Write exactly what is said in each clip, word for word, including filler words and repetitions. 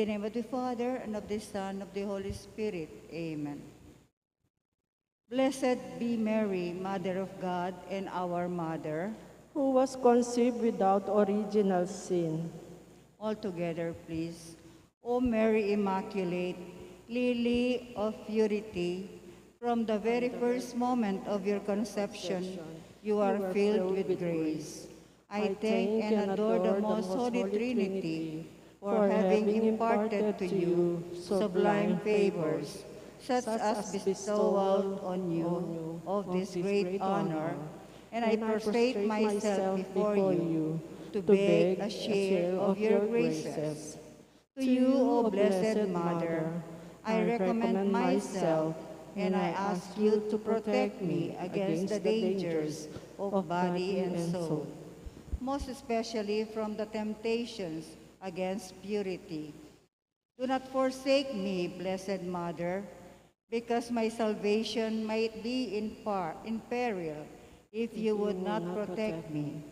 In the name of the Father, and of the Son, of the Holy Spirit. Amen. Blessed be Mary, Mother of God and our Mother. Who was conceived without original sin. All together, please. O Mary Immaculate, Lily of Purity, from the very first moment of your conception, you are filled with grace. I thank and adore the Most Holy Trinity for having imparted to you sublime favors, such as bestowal on you of this great honor, and I prostrate myself before you to beg a share of your graces. To you, O Blessed Mother, I recommend myself, and I ask you to protect me against the dangers of body and soul, most especially from the temptations against purity. Do not forsake me, Blessed Mother, because my salvation might be in par-, in peril if you would not protect me.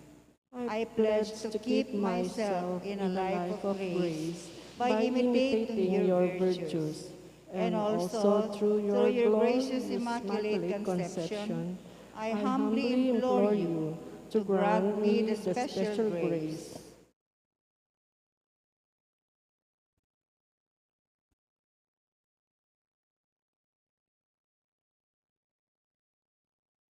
I pledge to keep myself in a life of grace by imitating your virtues, and also through your gracious Immaculate Conception, I humbly implore you to grant me the special grace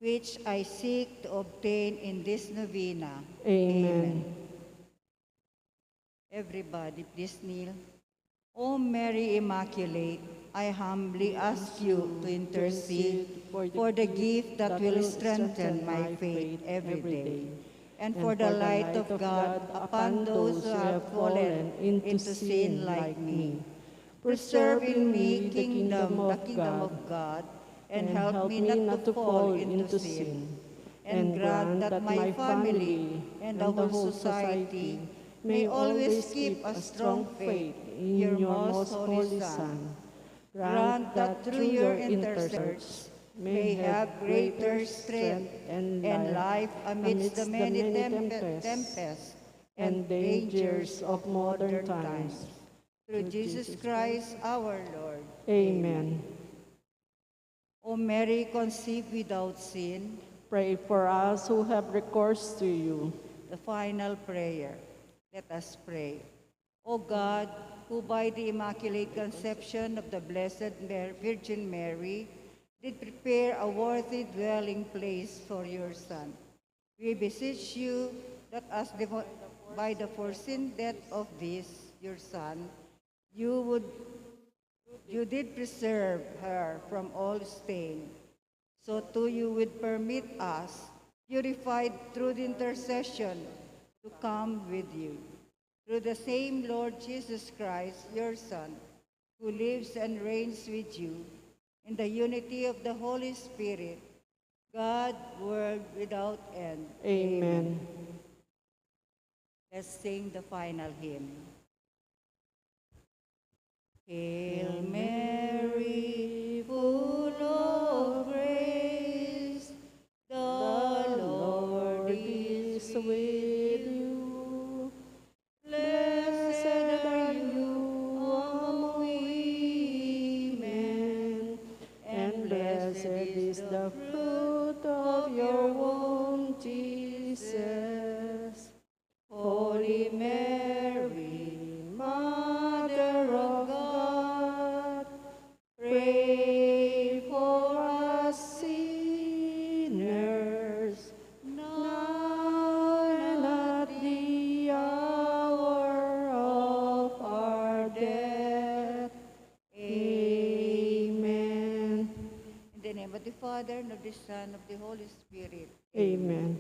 which I seek to obtain in this novena. Amen. Amen. Everybody, please kneel. O Mary Immaculate, I humbly ask you to intercede for the gift that will strengthen my faith every day, and for the light of God upon those who have fallen into sin like me. Preserve in me kingdom, the kingdom of God, and help me not to fall into sin. And grant that my family and the whole society may always keep a strong faith in your most holy Son. Grant that through your intercession may have greater strength and life amidst the many tempe-, tempests and dangers of modern times. Through Jesus Christ our Lord. Amen. O Mary conceived without sin, pray for us who have recourse to you. The final prayer. Let us pray. O God, who by the Immaculate Conception of the Blessed Mar-, Virgin Mary did prepare a worthy dwelling place for your Son, we beseech you that as the, by the foreseen death of this your Son, you would, you did preserve her from all stain. So too you would permit us, purified through the intercession, to come with you. Through the same Lord Jesus Christ, your Son, who lives and reigns with you in the unity of the Holy Spirit, God, world without end. Amen. Let's sing the final hymn. Hail Mary, full of grace, the Lord is with you. Blessed are you among women, and blessed is the fruit of your womb, Jesus. Holy Mary, Mother of God, pray for us sinners, now and at the hour of our death. Amen. In the name of the Father, and of the Son, of the Holy Spirit. Amen.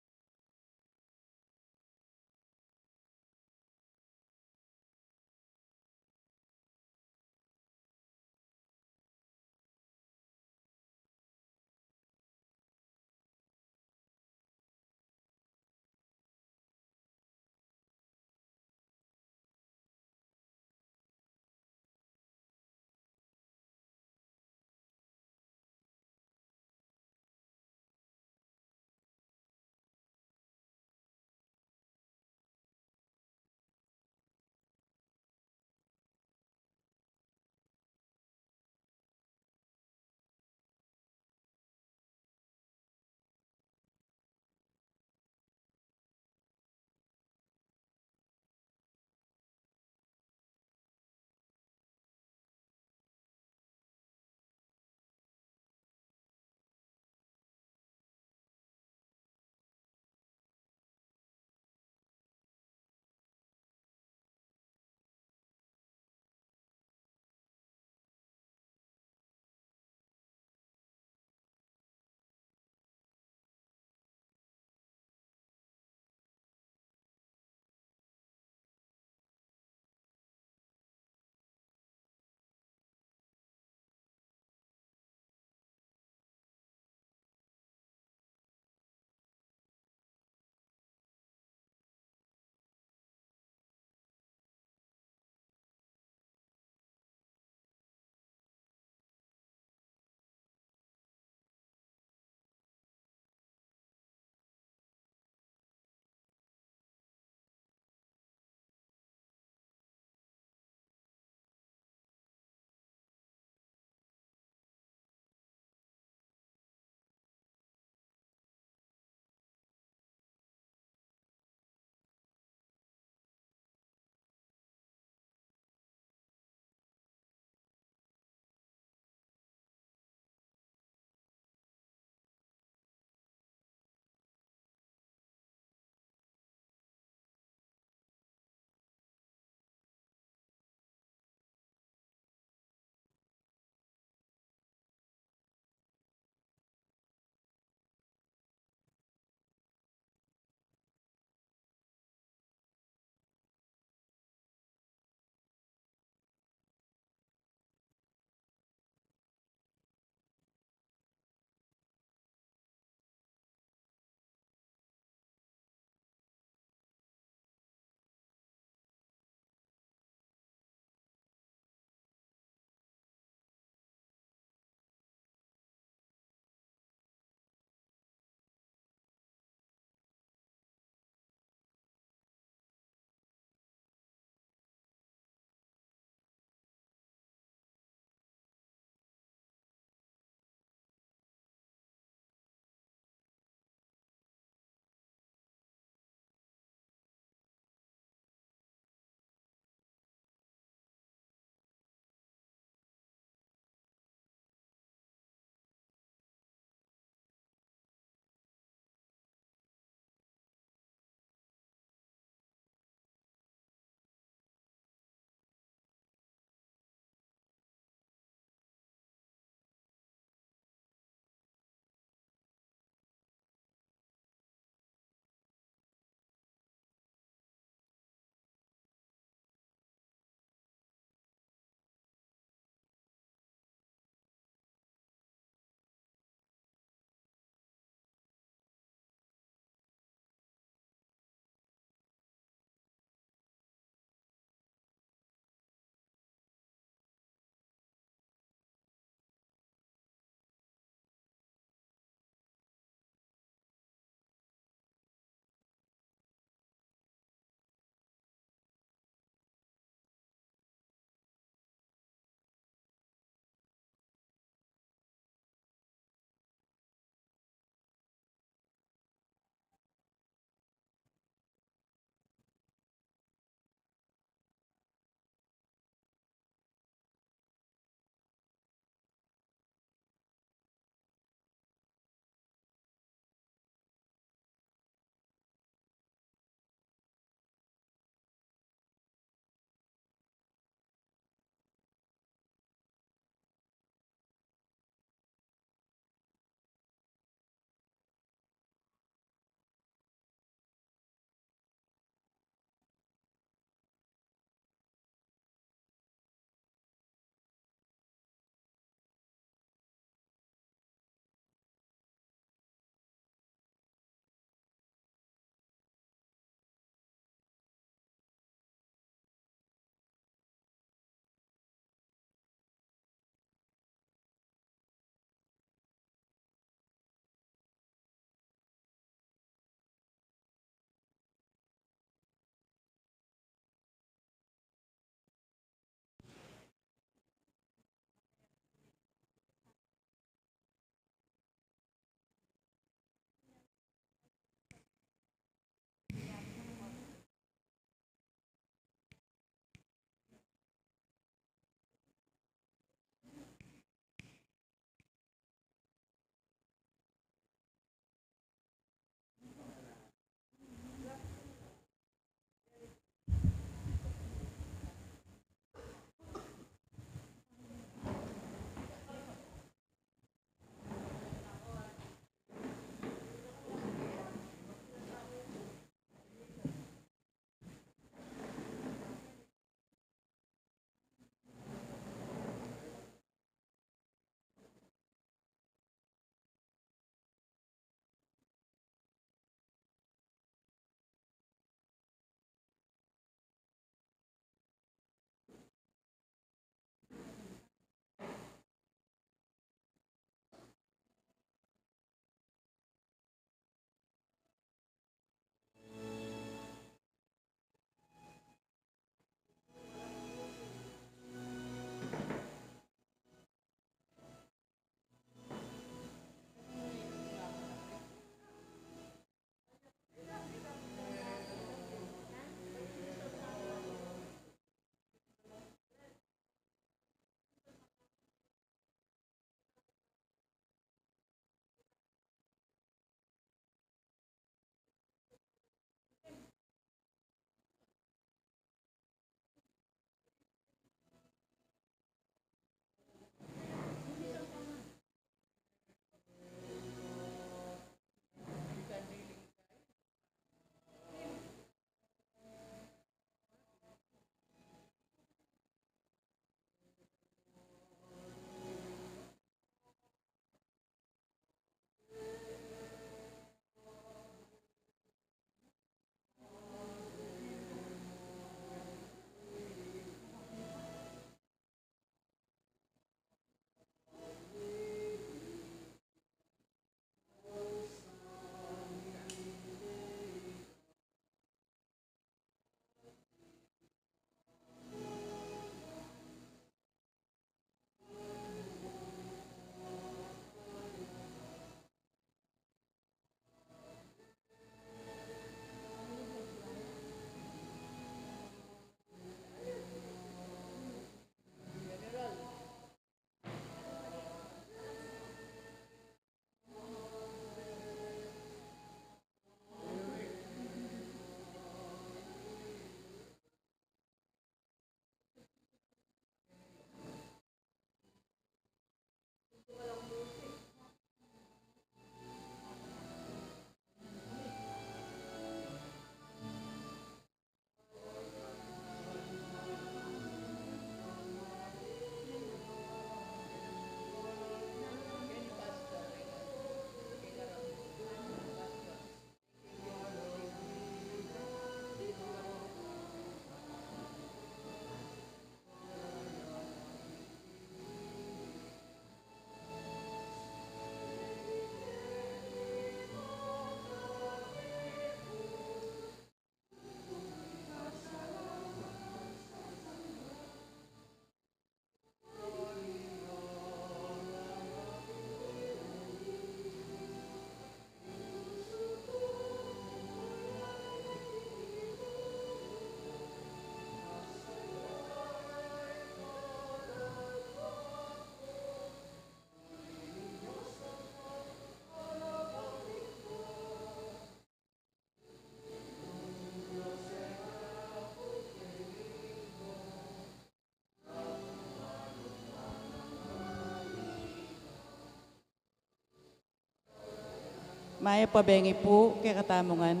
Mayap a bengi pu kekatamu ngan.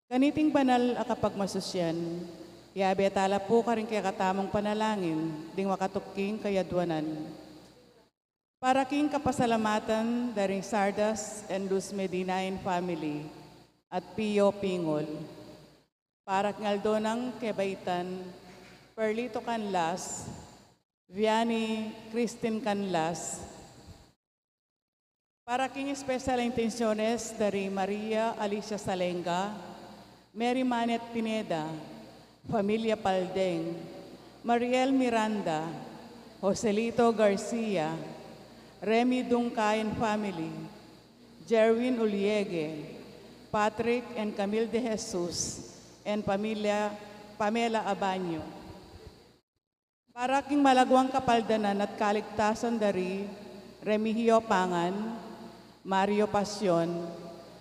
Kaniting banal a kapagmasusyan, yabe tala pu karing kekatamung panalangin ding makatuk king kayadwanan. Para king kapasalamatan da ring Sardas and Luz Medinain family at Pio Pingol. Para king aldo nang kebaitan, Perlito Canlas, Vianney Christine Canlas. Para king special intenciones da ri Maria Alicia Salenga, Mary Manette Pineda, familia Paldeng, Mariel Miranda, Joselito Garcia, Remy Dungca and family, Jerwin Uliege, Patrick and Camille de Jesus, and familia Pamela Abanyo. Para king malagwang kapaldanan at kaligtasan da ri Remigio Pangan, Mario Pasion,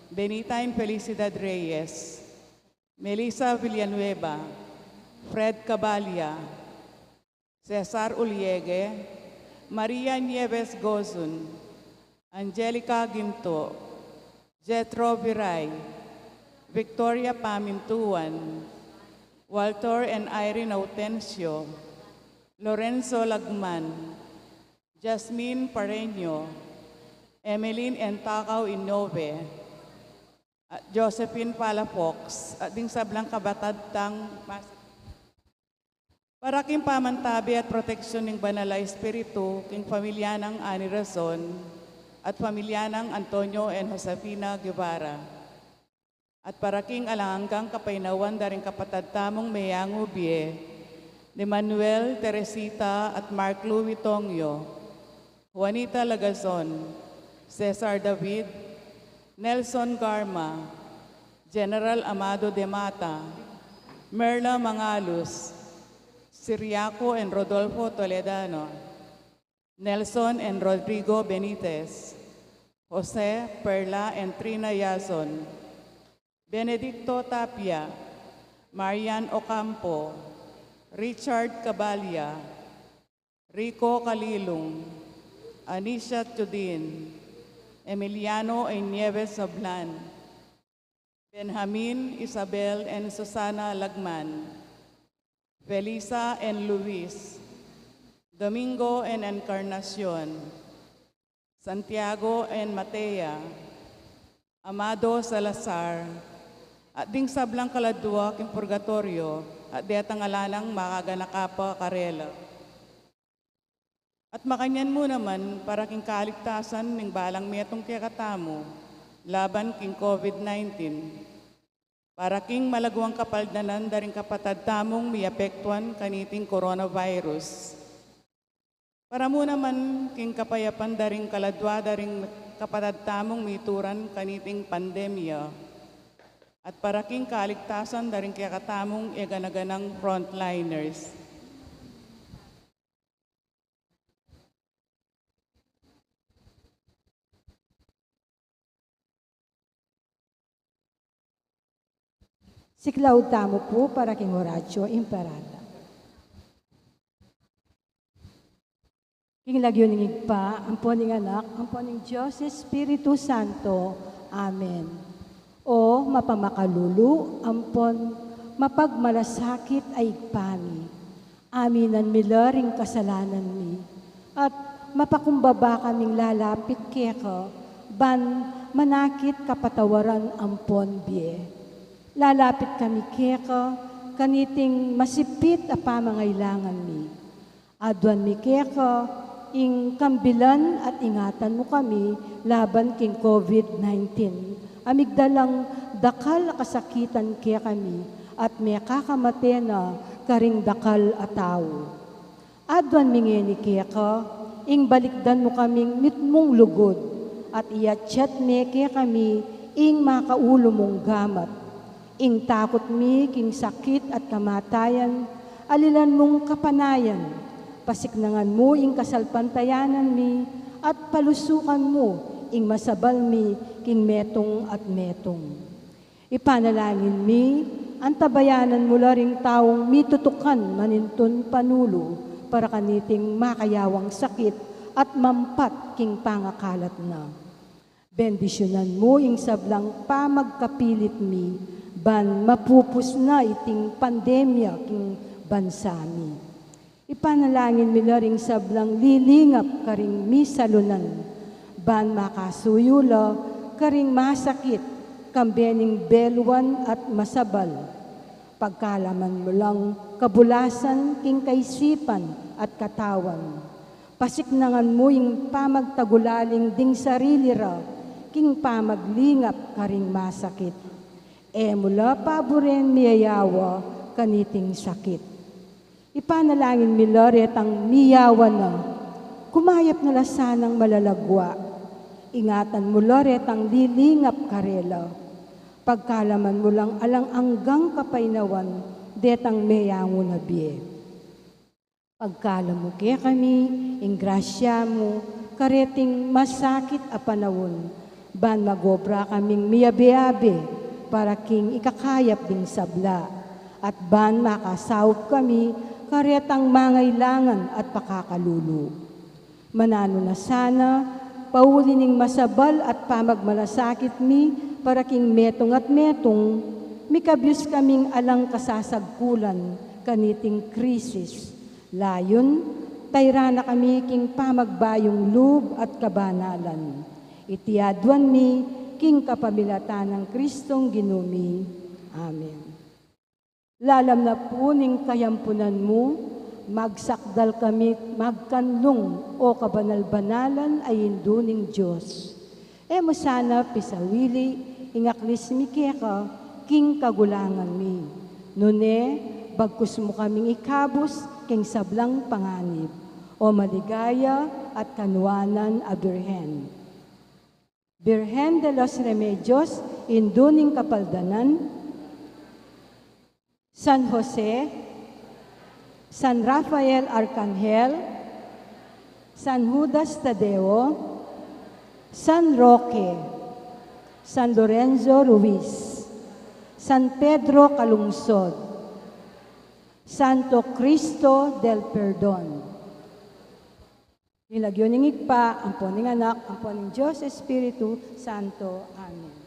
Benita and Felicidad Reyes, Melissa Villanueva, Fred Cabalia, Cesar Uliege, Maria Nieves Gozun, Angelica Ginto, Jethro Viray, Victoria Pamintuan, Walter and Irene Autencio, Lorenzo Lagman, Jasmine Pareño, Emeline and Takaw Inove, at Josephine Palafox, at ding sablang kabatad tang mas-, para king pamantabi at proteksyon ning Banal a Espiritu king familia nang Ani Rason at familia nang Antonio and Josefina Guevara. At para king alang anggang kapaynawan da ring kapatad tamung meyangu bie, ni Manuel, Teresita, at Mark Louis Tongyo, Juanita Lagazon, Cesar David, Nelson Garma, General Amado de Mata, Merla Mangalus, Ciriaco and Rodolfo Toledano, Nelson and Rodrigo Benitez, Jose, Perla and Trina Yazon, Benedicto Tapia, Marian Ocampo, Richard Cabalia, Rico Calilung, Anisha Tudin, Emiliano A. Nieves Sablan, Benjamin, Isabel and Susana Lagman, Felisa and Luis, Domingo and Encarnacion, Santiago and Matea, Amado Salazar, at ding sablang kaladua king purgatorio, at detang ala nang makaganaka pa karela. At makanyan mu naman para king kaligtasan ning balang metung kekatamu, laban king COVID nineteen, para king malagwang kapaldanan da ring kapatad tamung miapektuan kaniting coronavirus. Para mu naman king kapayapan da ring kaladua da ring kapatad tamung mituran kaniting pandemya, at para king kaligtasan da ring kekatamung egana-ganang frontliners. Siklaud tamu pu para king Oratio Imperata. King lagyu ning Ibpa, ampon ning Anak, ampon ning Dios Espiritu Santo. Amen. O mapamakalulu, ampon mapagmalasakit a Ibpa mi, aminan mi la ring kasalanan mi, at mapakumbaba kaming lalapit keka, ban manakit kapatawaran ampon bie. Lalapit kami keka, kaniting masipit a pamangailangan mi. Aduan mi keka, ing kambilan at ingatan mu kami laban king COVID nineteen, a migdalang dakal a kasakitan kekami, at mekakamate na karing dakal a tau. Aduan mi ngeni keka, ing balikdan mu kaming mitmung lugud, at iatyat me kekami ing makaulu mung gamat. Ing takut mi king sakit at kamatayan, alilan mung kapanayan, pasiknangan mu ing kasalpantayanan mi, at palusukan mu ing masabal mi king metung at metung. Ipanalangin mi, antabayanan mu la ring taung mitutukan manintun panulu para kaniting makayawang sakit at mampat king pangakalat na. Bendisyunan mu ing sablang pamagkapilit mi, ban mapupus na iting pandemya king bansa mi. Ipanalangin mi la ring sablang lilingap karing misalunan, ban makasuyu la karing masakit, kambe ning beluan at masabal. Pagkalaman mu lang kabulasan king kaisipan at katawan. Pasiknangan mu ing pamagtagulaling ding sarili ra king pamaglingap karing masakit. E mu la paburen miyayawa kaniting sakit. Ipanalangin mi la retang miyawa na, kumayap na la sanang malalagwa. Ingatan mu la retang lilingap karela. Pagkalaman mu lang alang anggang kapaynawan detang meyangu na bie. Pagkalub mu kekami ing grasya mu kareting masakit a panaun, ban magobra kaming miyabe-abe para king ikakayap ding sabla, at ban makasaup kami karetang mangailangan at pakakalulu. Mananu na sana, pauli ning masabal at pamagmalasakit mi para king metung at metung, mikabius kaming alang kasasagkulan kaniting krisis. Layun, tayran na kami king pamagbayung lub at kabanalan. Iti aduan mi king kapamilatan nang Kristong Ginu mi. Amen. Lalam na pu ning kayampunan mu, magsakdal kami magkanlung, o kabanal-banalan a Indu ning Dios. E mu sana pisawili ing aklis mi keka king kagulangan mi. Nune, bagkus mu kaming ikabus king sablang panganib, o maligaya at kanuanan a Birhen. Birhen de los Remedios, Indu ning Kapaldanan, San Jose, San Rafael Arcangel, San Judas Tadeo, San Roque, San Lorenzo Ruiz, San Pedro Calungsod, Santo Cristo del Perdon. King lagyu ning Ibpa, ampo ning Anak, ampo ning Dios Espiritu Santo. Amen.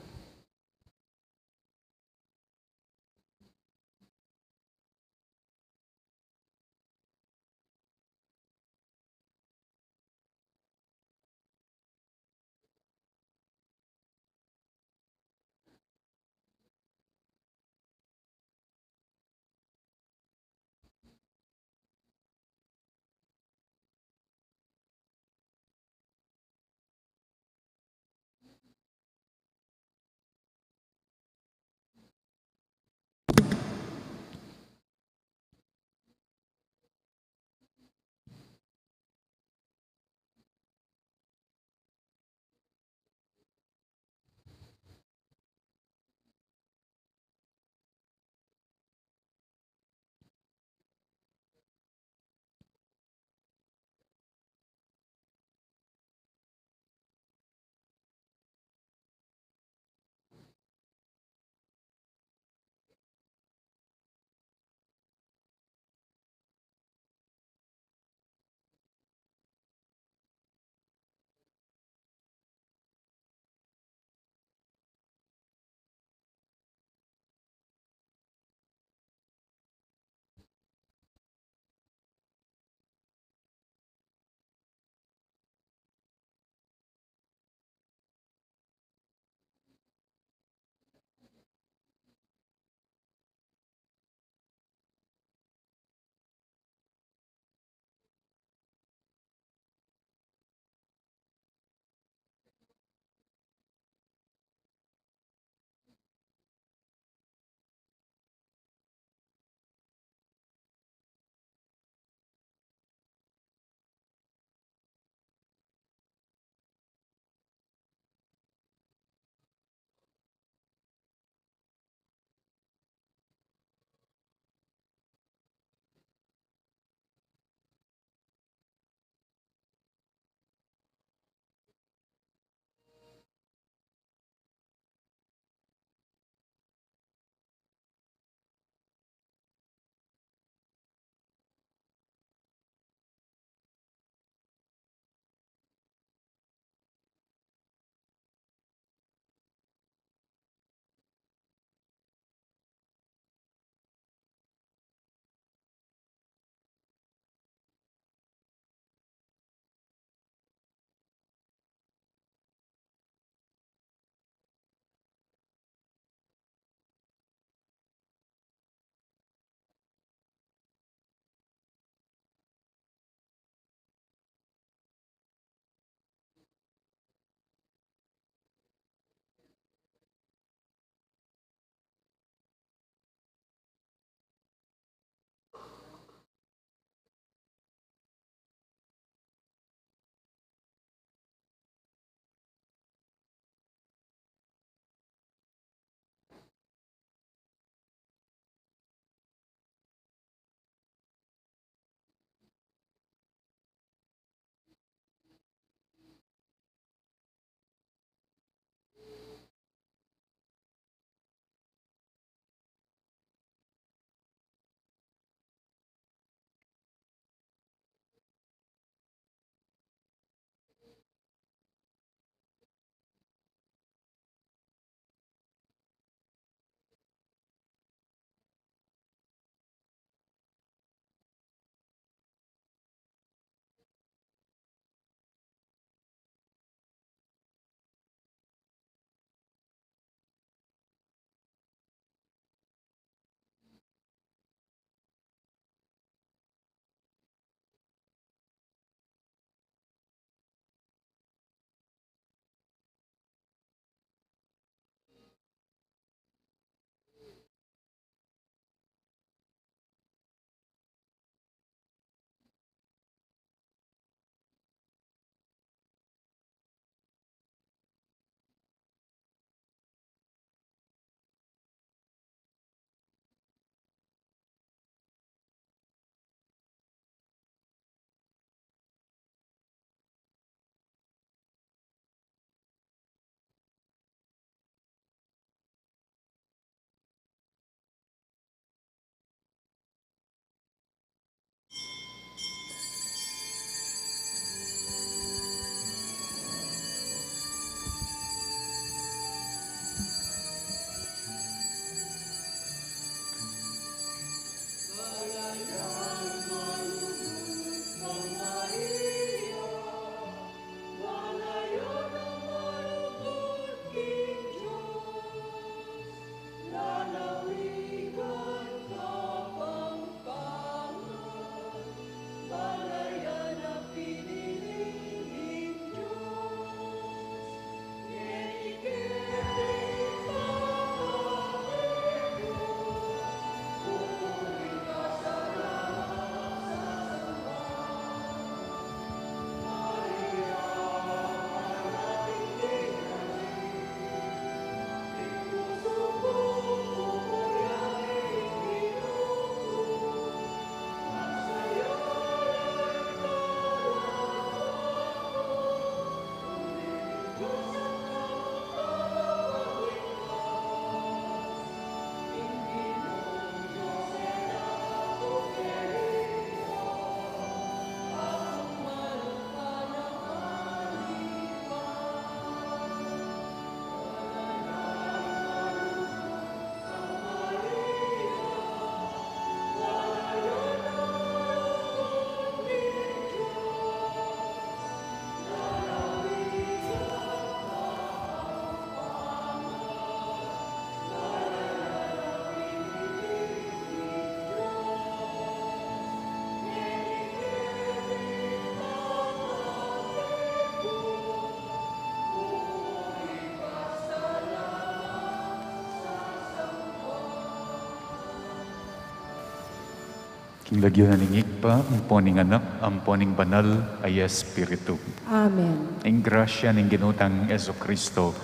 King lagyu na ning Ibpa, ampo ning Anak, ampo ning Banal a Espiritu. Amen. Ing grasya ning Ginu tang Jesucristo,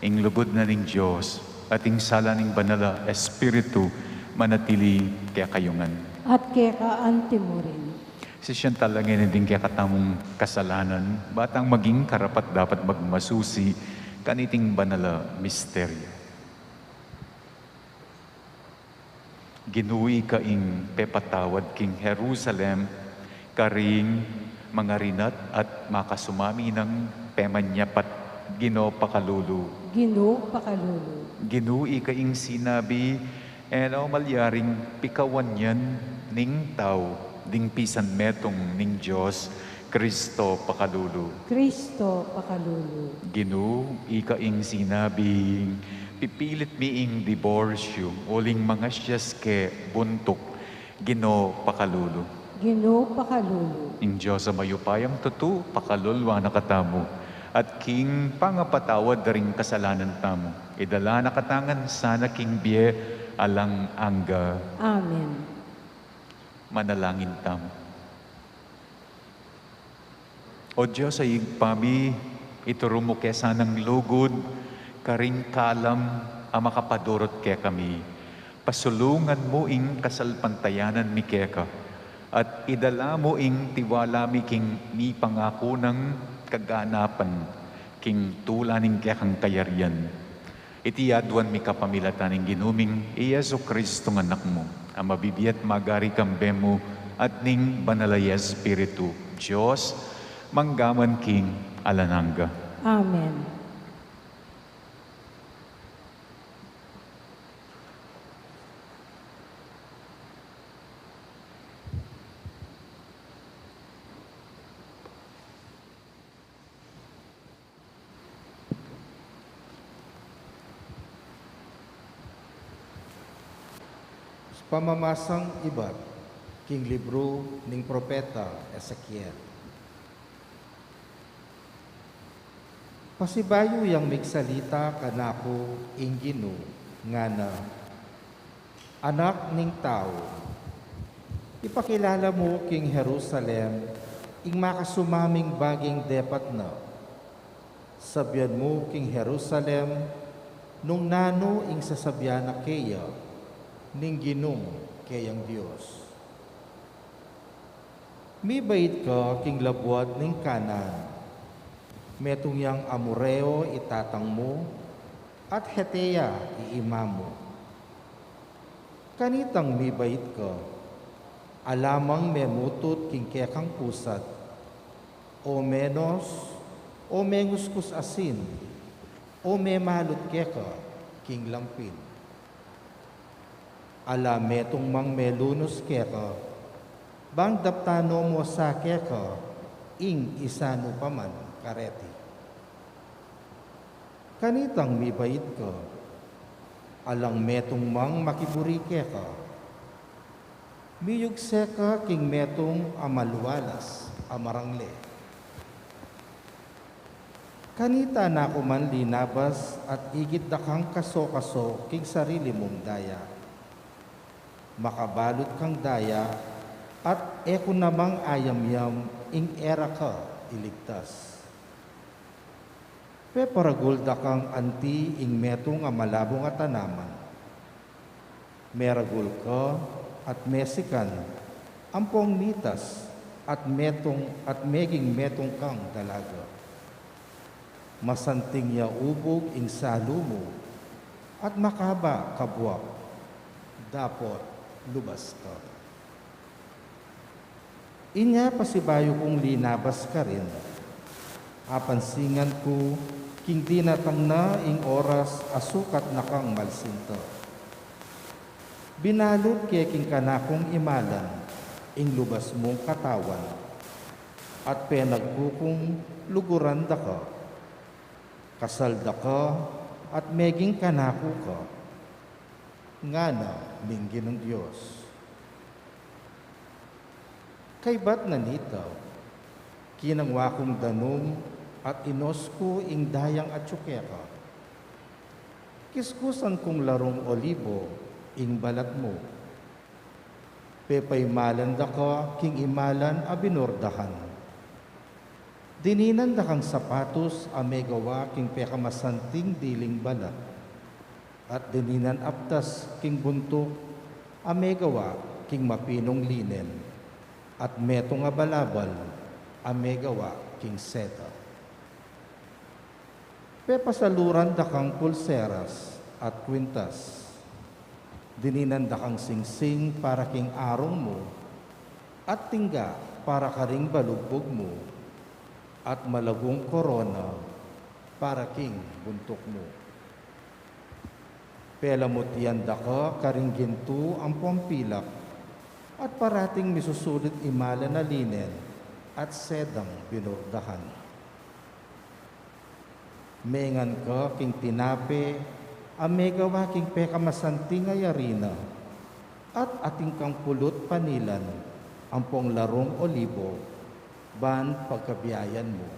ing lugud na ning Dios, at ing sala ning Banal a Espiritu, manatili kekayu ngan. At keka anti mu rin. Sisian tala ngeni ding kekatamung kasalanan, ba tang maging karapat-dapat magmasusi kaniting banal a misteryo. Ginu, ika ing pepatawad king Jerusalem karing mangarinat at makasumami nang pemanyapat. Ginu, pakalulu. Ginu, pakalulu. Ginu, ika ing sinabi, e na malyaring pikawan yan ning tau ding pisan metung ning Dios. Kristo, pakalulu. Kristo, pakalulu. Ginu, ika ing sinabi, pipilit mi ing diborsyu uling mangasias ke buntuk. Ginu, pakalulu. Ginu, pakalulu. Ing Dios a mayupayang tutu, pakalulwan na katamu. At king pangapatawad da ring kasalanan tamu, idala na katamu ngan sana king bie alang angga. Amen. Manalangin tamu. O Dios a Ibpa mi, ituru mu ke sanang lugud karing kalam a makapadurut kekami. Pasulungan mu ing kasalpantayanan mi keka, at idala mu ing tiwala mi king mipangaku nang kaganapan king tula ning kekang kayarian. Iti aduan mi kapamilatan ning Ginu ming i Jesucristo nga Anak mu, a mabibie at magari kambe mu at ning Banal a Espiritu, Dios, mangga man king alang angga. Amen. Pamamasang ibat king libru ning propeta Ezekiel. Pasibayu yang migsalita kanaku ing Ginu, ngana, Anak ning tau, ipakilala mu king Jerusalem ing makasumaming baging depat na. Sabian mu king Jerusalem nung nanu ing sasabian na keya ning Ginung keyang Dios. Mibait ka king labuad ning Kanaan, metung yang Amoreo i tatang mu, at Hetea i ima mu. Kanitang mibait ka, ala mang memutut king kekang pusat, o menos, o menguskus asin, o memalut keka king lampin. Ala metung mang melunus keka, bang daptan no mu sa keka ing isanu pa man kareti. Kanitang mibait ka, alang metung mang makiburi keka. Miyugse ka king metung a malualas a marangle. Kanita na ku man linabas at igit da kang kaso-kaso king sarili mung daya. Makabalut kang daya, at e ku namang ayamyam ing e ra ka iligtas. Peparagul da kang anti ing metung a malabung a tanaman. Meragul ka at mesikan ampong mitas at metung at meging metung kang dalaga. Masanting ya ubug ing salu mu at makaba ka buak dapot lubas ka. Inya pasibayu kung linabas karin, apansingan ku king dinatang na ing oras a sukat na kang malsinta. Binalut ke king kanakung imalan ing lubas mung katawan, at penagku kung luguran da ka. Kasal da ka at meging kanaku ka, ngana ning Ginung Dios. Kaybat na nita, kinangwa kung danum at inos ku ing dayang atyu keka. Kiskusan kung larung olibo ing balat mu. Pepaimalan da ka king imalan a binurdahan. Dininan da kang sapatus a megawa king pekamasanting diling balat, at dininan aptas king buntuk a megawa king mapinung linen, at metung a balabal a megawa king seda. Pepasaluran da kang pulseras at kwintas. Dininan da kang singsing para king arung mu, at tingga para karing balugbug mu, at malagung korona para king buntuk mu. Pelamutian da ka karing gintu ampong pilak, at parating misusulit imalan a linen at sedang binurdahan. Mengan ka king tinape a megawa king pekamasanting a yarina, at atin kang pulut panilan ampong larung olibo ban pagkabiayan mu.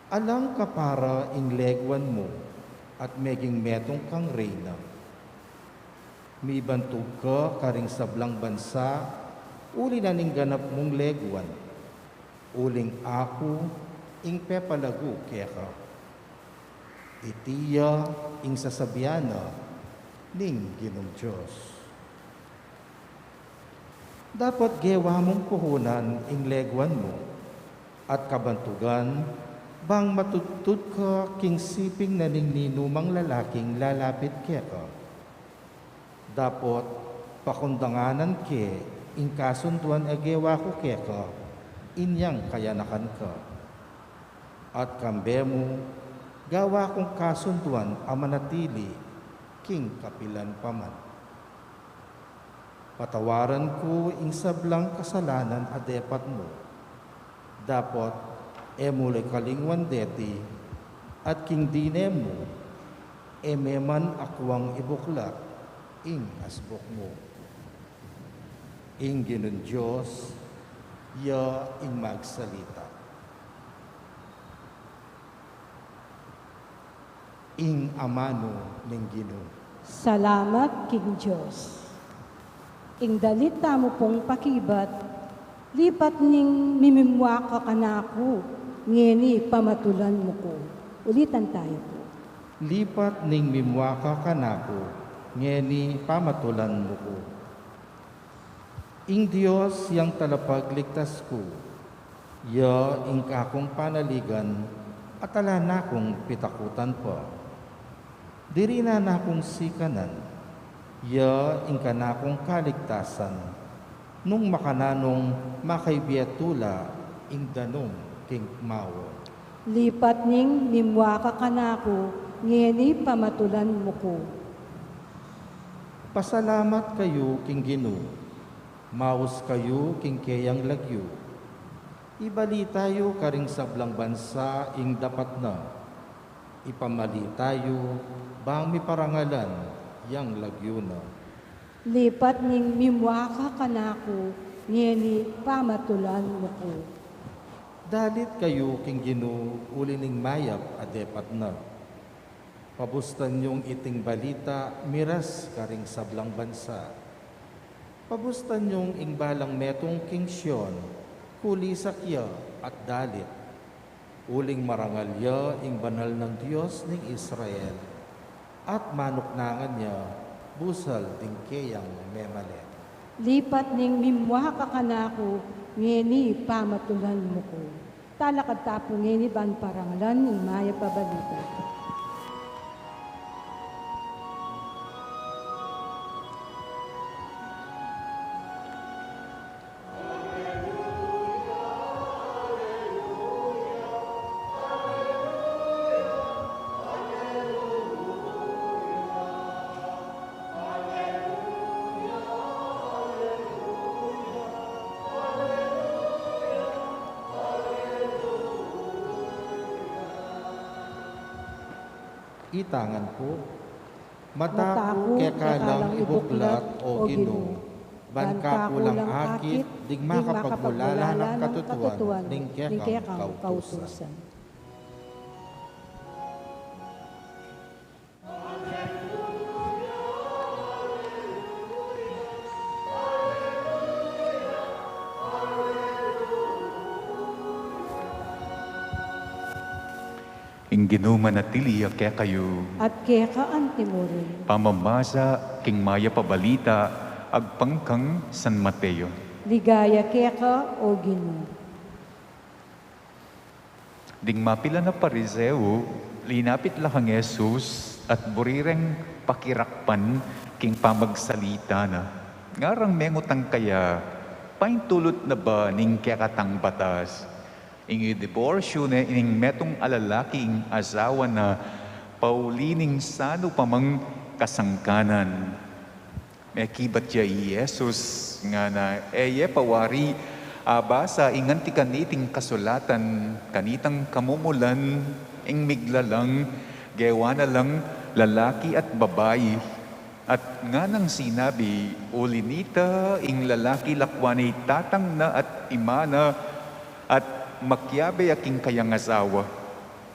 Alang kapara ing leguan mu, at meging metung kang reyna. Mibantug ka karing sablang bansa uli na ning ganap mung leguan, uling aku ing pepalagu keka. Iti ya ing sasabian na ning Ginung Dios. Dapot gewa mung puhunan ing leguan mu, at kabantugan, bang matudtud ka king siping na ning ninumang lalaking lalapit keka. Dapot pakundanganan ke ing kasunduan a gewa ku keka inyang kayanakan ka. At kambe mu, gawa kung kasunduan a manatili king kapilan pa man. Patawaran ku ing sablang kasalanan a depat mu. Dapot e mu la kalingwan deti, at king dine mu, e me man akuang ibuklat ing asbuk mu. Ing Ginung Dios ya ing magsalita. Ing amanu ning Ginu. Salamat king Dios. Ing dalit tamu pung pakibat, lipat ning mimimua ka kanaku, ngeni pamatulan mu ku. Ulitan tayu pu. Lipat ning mimua ka kanaku, ngeni pamatulan mu ku. Ing Dios yang talapagligtas ku, ya ing kakung panaligan at ala na kung pitakutan pa. Diri na nakung sikanan, ya ing kanakung kaligtasan, nung makananung makaibie tula ing danum king mawa. Lipat ning mimua ka kanaku, ngeni pamatulan mu ku. Pasalamat kayu king Ginu, maus kayu king keyang lagyu. Ibalita yu karing sablang bansa ing dapat na. Ipamalita yu bang miparangalan yang lagyu na. Lipat ning mimua ka kanaku, ngeni pamatulan mu ku. Dalit kayu king Ginu uli ning mayap a depat na. Pabustan yung iting balita miras karing sablang bansa. Pabustan yung ing balang metung king Sion, kulisak ya at dalit. Uling marangal ya ing banal nang Dios ning Israel, at manuknangan ya busal ding keyang memalen. Lipat ning mimua ka kanaku, ngeni pamatulan mu ku. Talakad ta pu ngeni ban parangalan ing mayap a balita. Itangan pu. Mata ku keka lang ibuklat, O Ginu, ban kaku lang akit ding makapagmulala nang katutuan ning kekang kautusan. Ing Ginu manatili ya kekayu. At keka antimurin. Pamamasa king mayap a balita agpang kang San Mateo. Ligaya keka, O Ginu. Ding mapilan a Pariseo, linapit la kang Jesus at buri reng pakirakpan king pamagsalita na. Ngarang mengutang kaya, paintulut na ba ning kekatang batas ing idiborsyu ne ning metung a lalaki ing asawa na pauli ning sanu pa mang kasangkanan? Mekibat ya i Jesus, ngana, e ye pa wari abasa ing anti kaniting kasulatan, kanitang kamumulan, ing miglalang, gewa na lang lalaki at babai. At nganang sinabi, uli nita ing lalaki lakwan ne i tatang na at ima na, at makiabe ya king kayang asawa,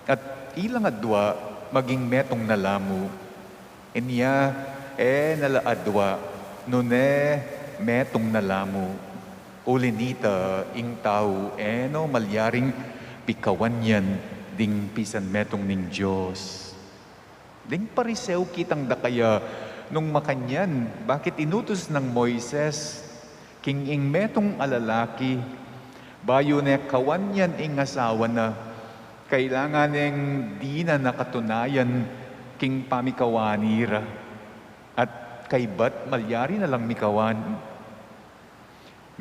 at ilang adua maging metung na la mu. Inya e na la adua, nune metung na la mu. Uli nita ing tau e no malyaring pikawan yan ding pisan metung ning Dios. Ding Pariseo kitang da kaya nung makanyan, bakit inutus nang Moises king ing metung a lalaki, bayu ne kawan yan ing asawa na, kailangan neng dinan a katunayan king pamikawani ra, at kaybat malyari na lang mikawan?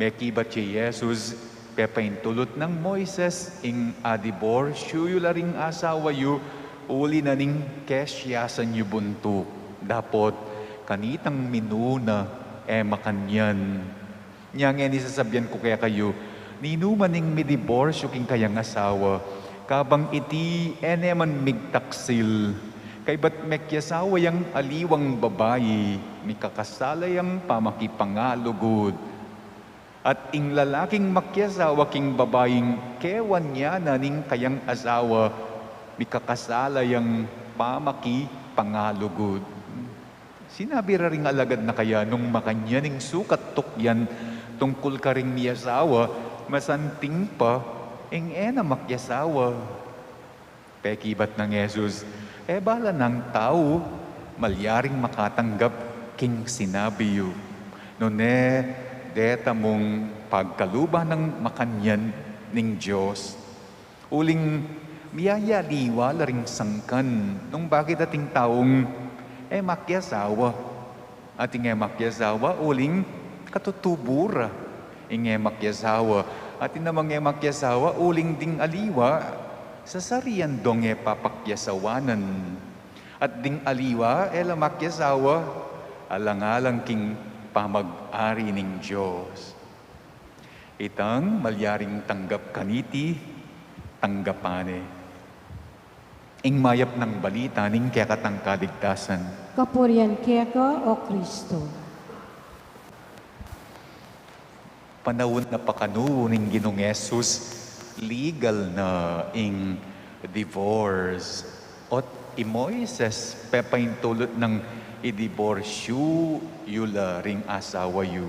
Mekibat ya i Jesus, pepaintulut nang Moises ing adiborsyu yu la ring asawa yu uli na ning kesiasan yu buntuk, dapot kanitang minuna e makanyan. Nya ngeni sasabian ku kekayu, ninuman ing midiborsyu king kayang asawa, kabang iti e ne man migtaksil, kaybat mekiasawa yang aliwang babai, mikakasala yang pamakipangalugud. At ing lalaking makiasawa king babaing kewan ya na ning kayang asawa, mikakasala yang pamakipangalugud. Sinabi ra ring alagad na kaya nung makanyan ing sukat tukyan tungkul karing miasawa, masanting pa ing e na makiasawa. Pekibat nang Jesus, e bala nang tau malyaring makatanggap king sinabi yu, nune deta mung pagkaluban nang makanyan ning Dios. Uling miyayaliwa la ring sangkan nung bakit ating taung e makiasawa. Ating e makiasawa uling katutubu ra ing e makiasawa. Atin namang e makiasawa uling ding aliwa sasarian dong e papakiasawanan. At ding aliwa e la makiasawa alang-alang king pamag-ari ning Dios. Itang malyaring tanggap kaniti, tanggapan ne. Ing mayap nang balita ning kekatang kaligtasan. Kapurian keka, O Kristo. Panaun na pa kanu ning Ginung Jesus, legal na ing divorce. Ot i Moises, pepaintulut nang idiborsyu yu la ring asawa yu.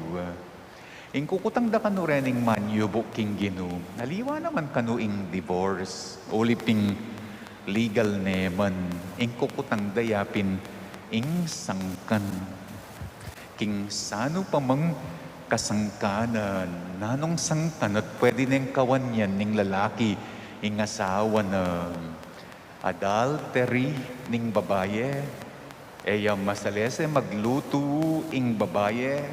Ing kukutang da kanu rening manyubu king Ginu, aliwa naman kanu ing divorce, uli pin legal ne man, ing kukutang da yapin ing sangkan. King sanu pa mang kasangkanan, nanung sangkan at pwede neng kawan yan ning lalaki ing asawa na? Adultery ning babaye, e ya masalese maglutu ing babaye,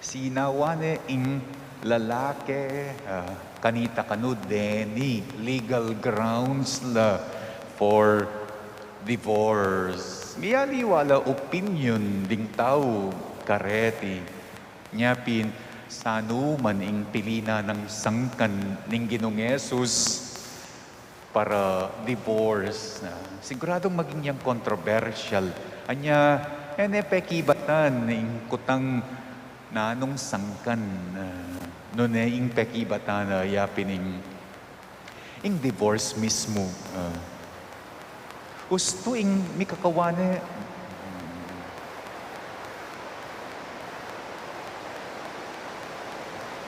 sinawa ne ing lalake, ah, kanita kanu deni legal grounds la for divorce. Miyaliwa la opinyon ding tau kareti. Nya pin, sanu man ing pili na nang sangkan ning Ginung Jesus para divorce, ah, siguradung maging yang kontrobersyal. Anya, e ne pekibatan ing kutang nanung sangkan, ah, nune ing pekibatan, ah, yapin ing, ing divorce mismu, ah. Ustu ing mikakawane,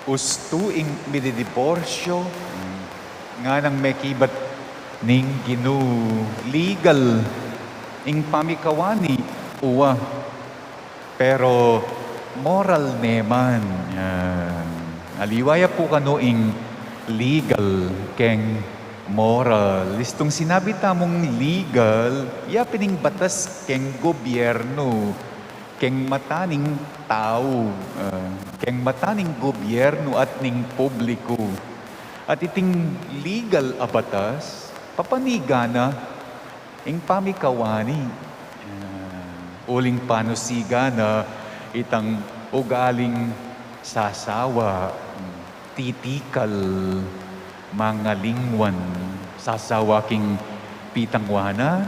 ustu ing mididiborsyo, nganang mekibat ning Ginu. Legal ing pamikawani, uwa, pero moral ne man. Yan. Aliwa ya pu kanu ing legal keng moral. Istung sinabi tamung legal, ya pin ing batas keng gobyernu, keng mata ning tau, ah, keng mata ning gobyernu at ning publiku. At iting legal a batas, papanigan na ing pamikawani. Ah, uling panusigan na itang ugaling sasawa, titikal, mangalingwan, sasawa king pitangwanan,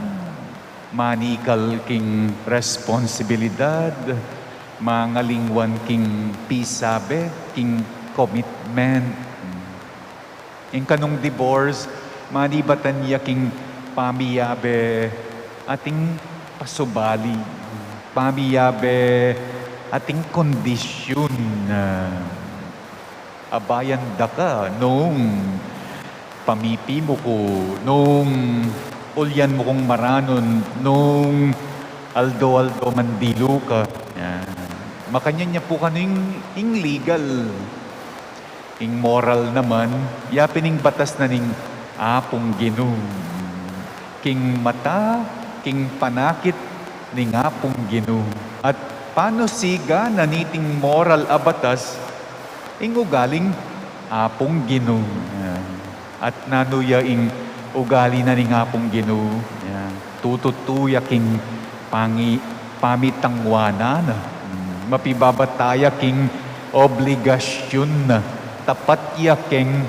manikal king responsibilidad, mangalingwan king pisabe, king commitment. Ing kanung divorce, manibatan ya king pamiyabe ating pasubali, pamiyabe ating kondisyun. Abayan da ka nung pamipi mu ku, nung ulyan mu kung maranun, nung aldo-aldo mandilu ka. Yan. Makanyan ya pu kanu ing, ing legal. Ing moral naman, ya pin ing batas na ning Apung Ginu. King mata, king panakit ning Apung Ginu. At panusigan na niting moral a batas, ing ugaling Apung Ginu. Yan. At nanu ya ing ugali na ning Apung Ginu? Yan. Tututu ya king pangi-, pamitangwanan na. Hmm, mapibabata ya king obligasyun na. Tapat ya keng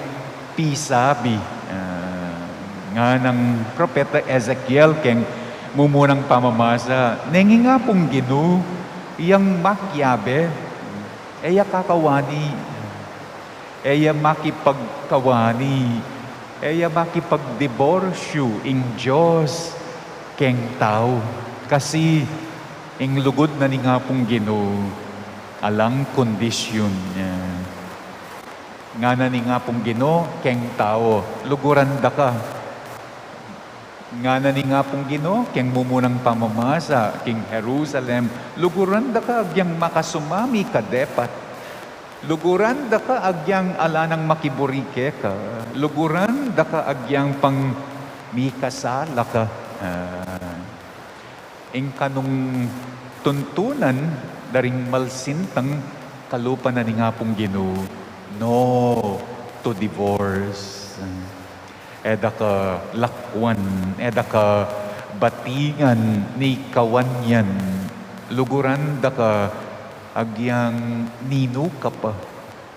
pisabi. Ah, nganang propeta Ezekiel keng mumunang pamamasa, neng ing Apung Ginu yang makiabe, e ya kakawani, e ya makipagkawani, e ya makipagdiborsyu ing Dios keng tau. Kasi ing lugud na ning Apung Ginu, alang kondisyun. Yan. Ngana ning Apung Ginu keng tau, luguran da ka. Ngana ning Apung Ginu keng mumunang pamamasa king Jerusalem, luguran da ka agyang makasumami ka depat. Luguran da ka agyang ala nang makiburi keka. Luguran da ka agyang pang mikasala ka. Ah. Ing kanung tuntunan da ring malsintang kalupa na ning Apung Ginu, no to divorce. E da ka lakwan, e da ka batingan ning kawan yan. Luguran da ka agyang ninu ka pa,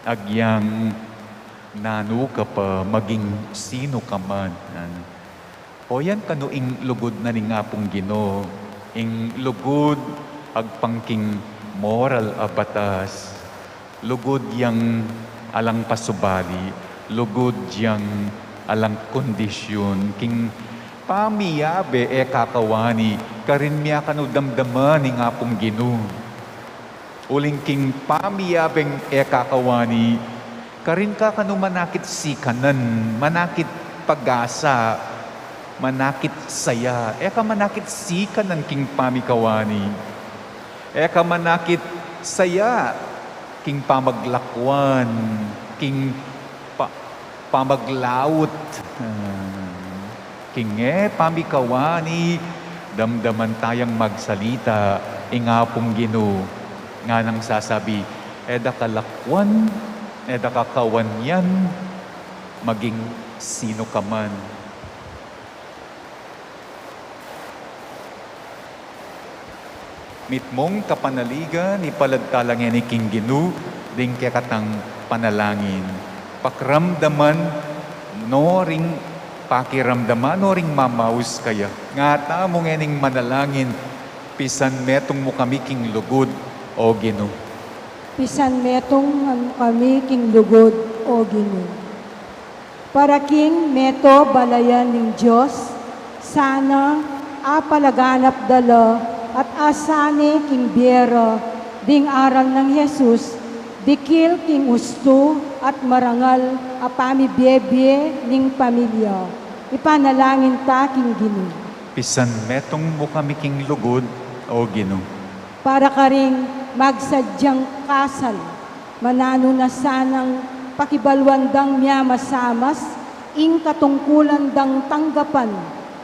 agyang nanu ka pa, maging sinu ka man. O yan kanu ing lugud na ning Apung Ginu, ing lugud agpang king moral a batas, lugud yang alang pasubali, lugud yang alang kondisyun, king pamiyabe e kakawani, karin mia kanu damdaman ning Apung Ginu. Uling king pamiyabeng e kakawani, karin ka kanu manakit sikanan, manakit pag-asa, manakit saya. E ka manakit sikanan king pamikawani. E ka manakit saya king pamaglakwan, king pa-, pamaglaut. Ah, king e pamikawani, damdaman tayang magsalita ing Apung Ginu, nganang sasabi, e da ka lakwan, e da ka kawan yan, maging sinu ka man. Mitmung kapanaligan, ipalad tala ngeni king Ginu ding kekatang panalangin. Pakiramdaman no ring, pakiramdaman no ring mamaus kaya. Ngatamu ngening manalangin, pisan metung mu kami king lugud, O Ginu. Pisan metung mu kami king lugud, O Ginu. Para king meto balayan ning Dios, sana apalaganap da la at asane king bie ra ding aral nang Jesus, dikil king ustu at marangal a pamibie-bie ning pamilya. Ipanalangin ta king Ginu. Pisanmetung mu kami king lugud, O Ginu. Para karing magsadyang kasal, mananu na sanang pakibaluan dang miamasamas ing katungkulan dang tanggapan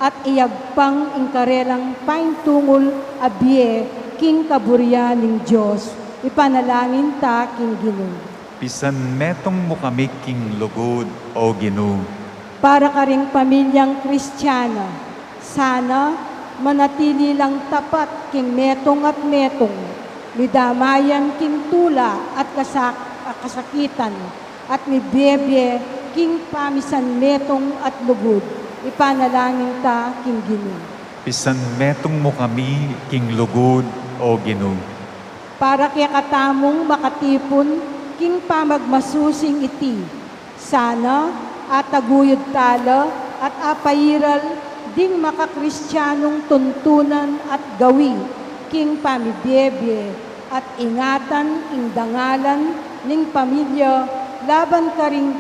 at iyagpang ing karelang paintungul a bie king kaburian ning Dios. Ipanalangin ta king Ginu. Pisanmetung mu kami king lugud, O Ginu. Para karing pamilyang Kristiana, sana manatili lang tapat king metung at metung, midamayan king tula at kasak-, kasakitan, at mibie-bie king pamisanmetung at lugud. Ipanalangin ta king Ginu. Pisanmetung mu kami king lugud, O Ginu. Para kekatamung makatipun king pamagmasusing iti, sana ataguyud tala at apairal ding makakristianung tuntunan at gawi king pamibie-bie at ingatan ing dangalan ning pamilya laban karing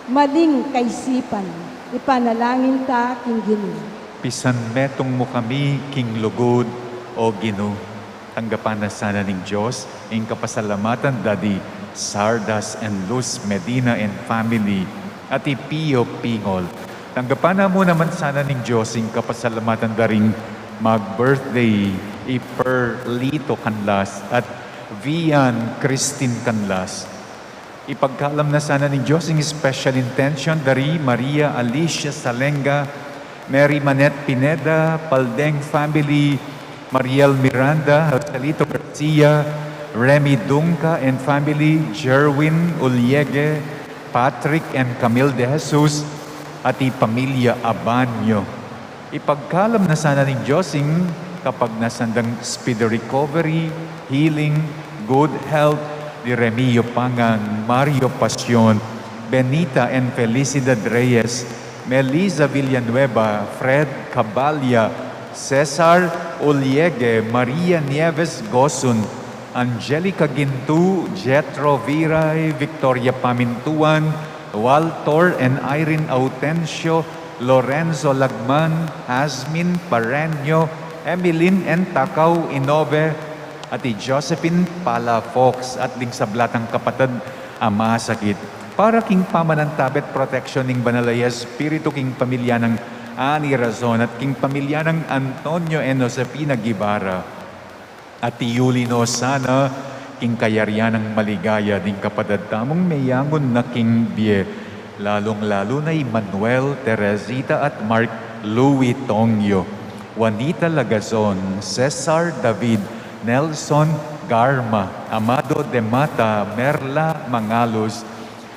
maling kaisipan. Ipanalangin ta king Ginu. Pisanmetung mu kami king lugud, O Ginu. Tanggapan na sana ning Dios ing kapasalamatan da di Sardas and Luz Medina and family at i Pio Pingol. Tanggapan na mu naman sana ning Dios ing kapasalamatan da ring mag-birthday, i Perlito Canlas at Vian Christine Canlas. Ipagkalam na sana ning Dios ing special intention da ri Maria Alicia Salenga, Mary Manette Pineda, Paldeng family, Mariel Miranda, Joselito Garcia, Remy Dunca and family, Jerwin Uliege, Patrick and Camille De Jesus, at i pamilya Abanyo. Ipagkalam na sana ning Dios ing kapagnasan dang speedy recovery, healing, good health di Remio Pangan, Mario Pasion, Benita and Felicidad Reyes, Melissa Villanueva, Fred Cabalia, Cesar Uliege, Maria Nieves Gosun, Angelica Gintu, Jethro Viray, Victoria Pamintuan, Walter and Irene Autencio, Lorenzo Lagman, Asmin Pareño, Emilyn and Takao Inobe, at i Josephine Palafox, at ding sabla tang kapatad a masakit. Para king pamanantabe at proteksyon ning Banal a Espiritu king pamilya nang Ani Razon at king pamilya nang Antonio and Josefina Guevara. At iyuli no sana king kayarian nang maligaya ding kapatad tamung meyangu na king bie, lalung-lalu na i Manuel, Teresita at Mark Louis Tongyo, Juanita Lagazon, Cesar David, Nelson Garma, Amado de Mata, Merla Mangalus,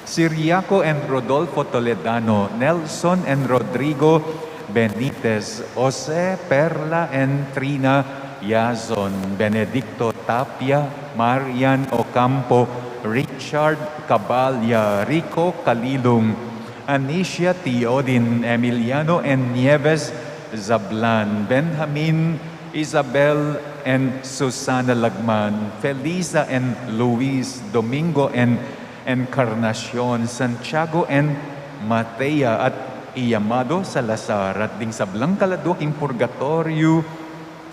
Siriaco and Rodolfo Toledano, Nelson and Rodrigo Benitez, Jose, Perla and Trina Yazon, Benedicto Tapia, Marian Ocampo, Richard Cabalia, Rico Calilung, Anicia Teodin, Emiliano and Nieves Zablan, Benjamin, Isabel and Susana Lagman, Felisa and Luis, Domingo and Encarnacion, Santiago and Matea, at i Amado Salazar, at ding sablang kaladua king purgatoryo,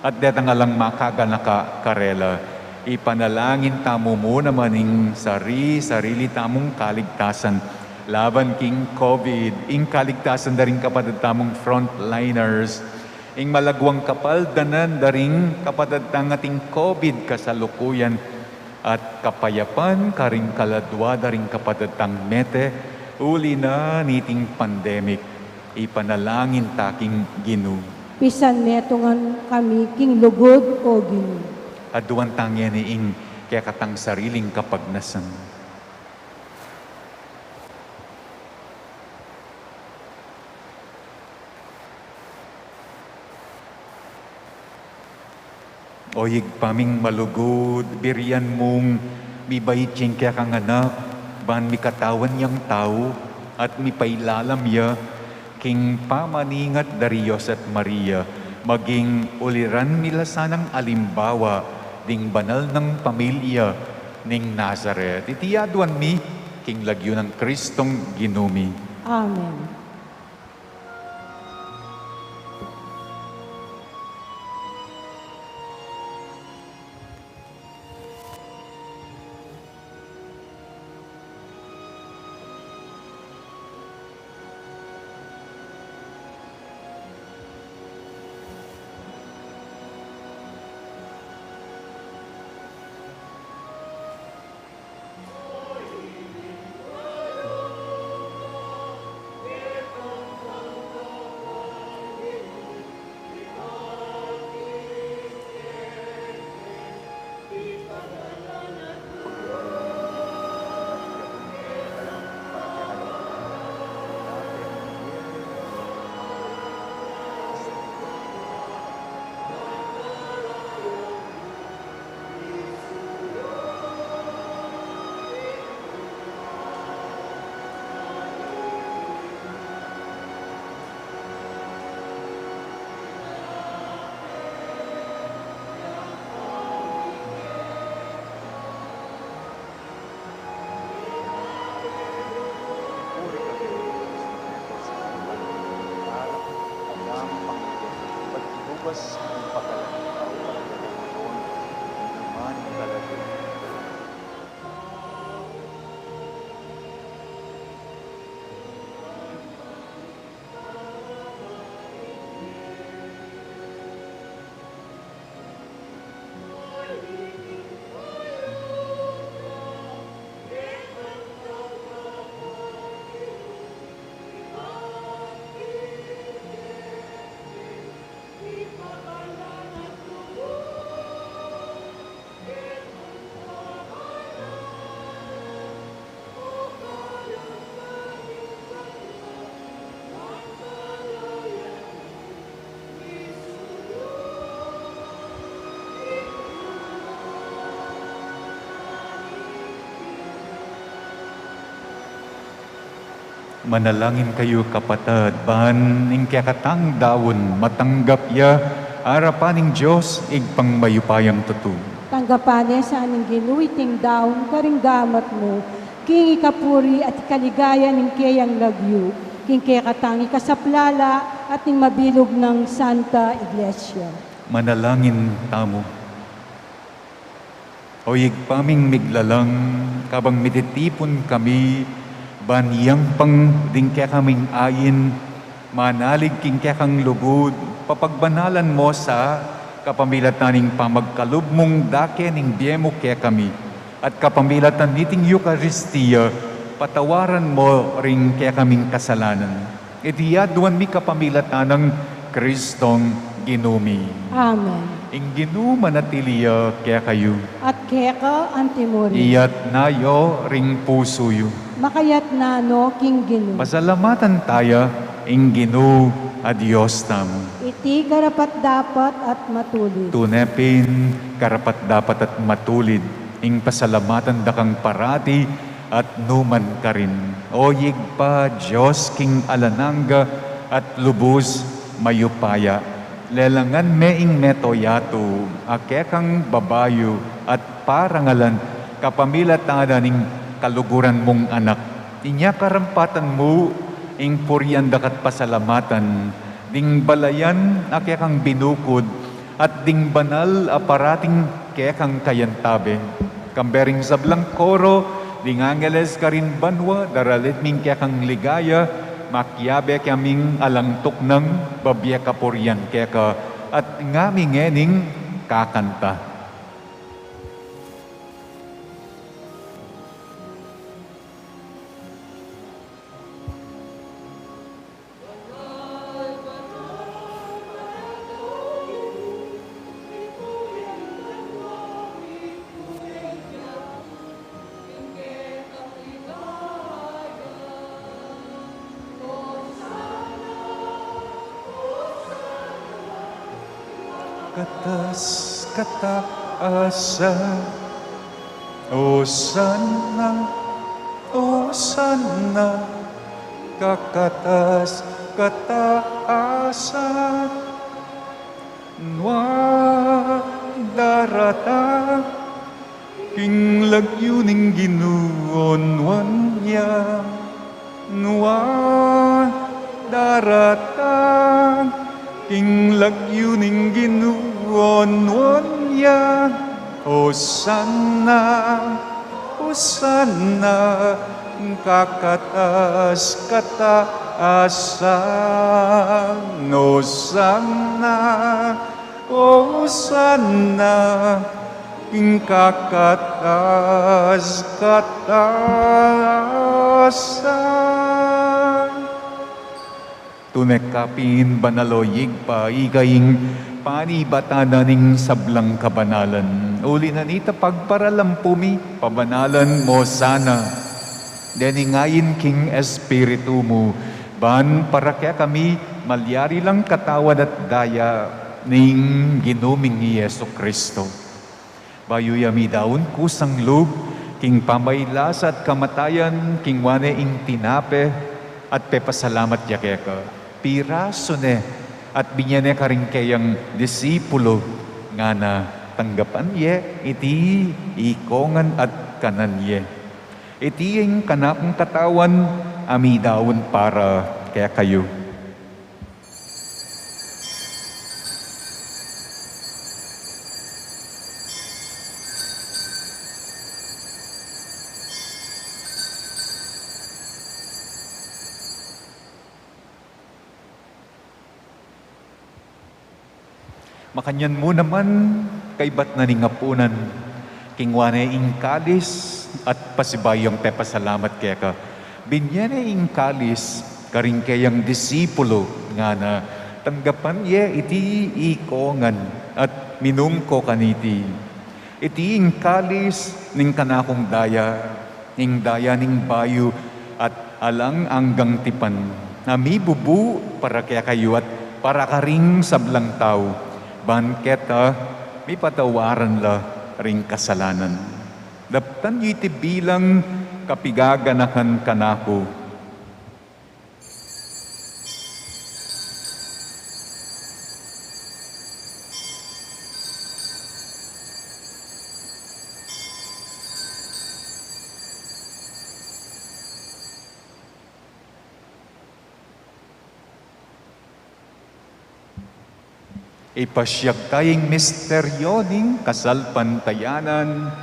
at detang alang makaganaka karela. Ipanalangin tamu mu naman ing sari-sarili tamung kaligtasan laban king COVID, ing kaligtasan da ring kapatad tamung frontliners, ing malaguang kapaldanan da ring kapatad tang ating COVID kasalukuyan, at kapayapan karing kaladua da ring kapatad tang mete, uli na niting pandemic. Ipanalangin ta king Ginu. Pisanmetungan kami king lugud, O Ginu. Aduan ta ngeni ing kekatang sariling kapagnasan. O Ibpa ming malugud, birian mung mibait ing kekang Anak, ban mikatawan yang tau, at mipailalam ya king pamaningat da ri Jose at Maria, maging uliran mi la sanang alimbawa ding banal nang pamilya ning Nazaret. Iti aduan mi king lagyu nang Kristong Ginu mi. Amen. Dios, ang pakalang tau, ang pakalang tau, ang pakalang tau. Manalangin kayu, kapatad, ban ing kekatang daun matanggap ya arapan ning Dios Ibpang mayupayang tutu. Tanggapan ne sa ning Ginu iting daun karing gamat mu, king ikapuri at ikaligaya ning keyang lagyu, king kekatang ikasaplala at ning mabilug nang Santa Iglesia. Manalangin tamu. O Ibpa ming miglalang, kabang mititipun kami ban yang pang ding kekaming ain, manalig king kekang lugud, papagbanalan mo sa kapamilatan ning pamagkalub mung dake ning bie mu kekami, at kapamilatan niting Eukaristia, patawaran mo ring kekaming kasalanan. Iti aduan mi kapamilatan nang Kristong Ginu mi. Amen. Ing Ginu manatili ya kekayu. At keka antimurin. Iyatna yu ring pusu yu. Makayatna no king Ginu. Pasalamatan taya ing Ginu a Dios tamu. Iti karapat-dapat at matulid. Tune pin karapat-dapat at matulid ing pasalamatan da kang parati at numan karin. O Ibpa, Dios king alang angga at lubus mayupaya, lelangan me ing meto yatu a kekang babayu at parangalan kapamilatan ning kaluguran mung Anak. Inya karampatan mu ing purian da ka't pasalamatan ding balayan a kekang binukud at ding banal a parating kekang kayantabe. Kambe ring sablang koro ding angeles karin banua, daralit mi ing kekang ligaya, makiabe kaming alang tuknang babie kapurian keka, at ngami ngening kakanta. Katas kataasan. Osana, Osana, kakatas kataasan. Nuan daratang king lagyu ning Ginu, o nuan ya. Nuan daratang king lagyu ning Ginu, o nuan ya. Osana, Osana, kakatas kataasan. Osana, Osana, king kakatas kataasan. Tune ka pin banal, o Ibpa, ika ing panibatan na ning sablang kabanalan. Uli na nita, pagparalampu mi, pabanalan mo sana dening ain king Espiritu mu, ban para kekami malyari lang katawan at daya ning Ginu ming i Jesu Kristo. Bayu ya midaun kusang lub king pamaylasa at kamatayan, kinua ne ing tinape at pepasalamat ya keka, pirasu ne at binye ne karing keyang disipulu, ngana, tanggapan ye iti ikongan at kanan ye. Iti ing kanakung katawan a midaun para kekayu. Makanyan mu naman, kaybat na ning apunan, kingwa ne ing kalis at pasibayu yang pepasalamat keka. Binye ne ing kalis karing keyang disipulu, ngana, tanggapan ye iti ikongan at minum ko kaniti. Iti ing kalis ning kanakung daya, ing daya ning bayu at alang anggang tipan, a mibubu para kekayu at para karing sablang tau, ban keta mipatawaran la ring kasalanan. Daptan yu iti bilang kapigaganakan kanaku. Ipasiag ta ing misteryo ning kasalpantayanan.